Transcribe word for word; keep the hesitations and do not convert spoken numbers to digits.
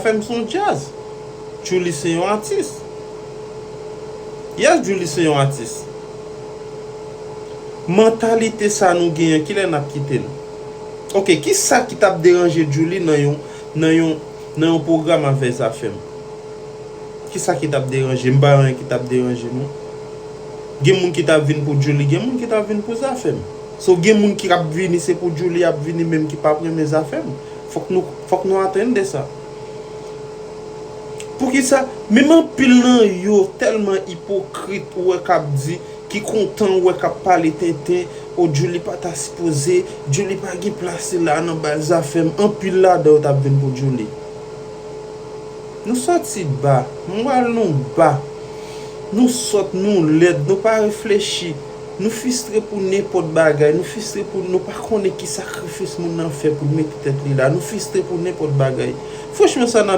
Zafèm se yon djaz. Djouly se yon atis. Yes, Djouly se yon atis. Mantalite sa nou genyen, kilè n ap kite l? Ok, kisa ki t ap deranje Djouly nan yon, nan yon, nan yon pwogram avè Zafèm? Kisa ki t ap deranje? M pa wè anyen ki t ap deranje, non. Gen moun ki t ap vin pou Djouly, gen moun ki t ap vin pou Zafèm. So, gen moun ki ap vini, se pou Djouly y ap vini, menm ki p ap renmen Zafèm. Fòk nou, fòk nou atann de sa. Poukisa? Menm anpil nan yo tèlman ipokrit, ou wè k ap di, ki kontan, ou wè k ap pale tenten, o Djouly pa ta sipoze, Djouly pa gen plas li la nan bal Zafèm, anpil ladan yo t ap vin pou Djouly. Nou sòti ba, nou al nou ba. Nou sòt, nou lèd, nou pa reflechi. Nou fistre pou nenpòt bagay, nou fistre pou, nou pa konnen ki sakrifis moun nan fè pou l mete tèt li la. Nou fistre pou nenpòt bagay. Franchman, sa n ap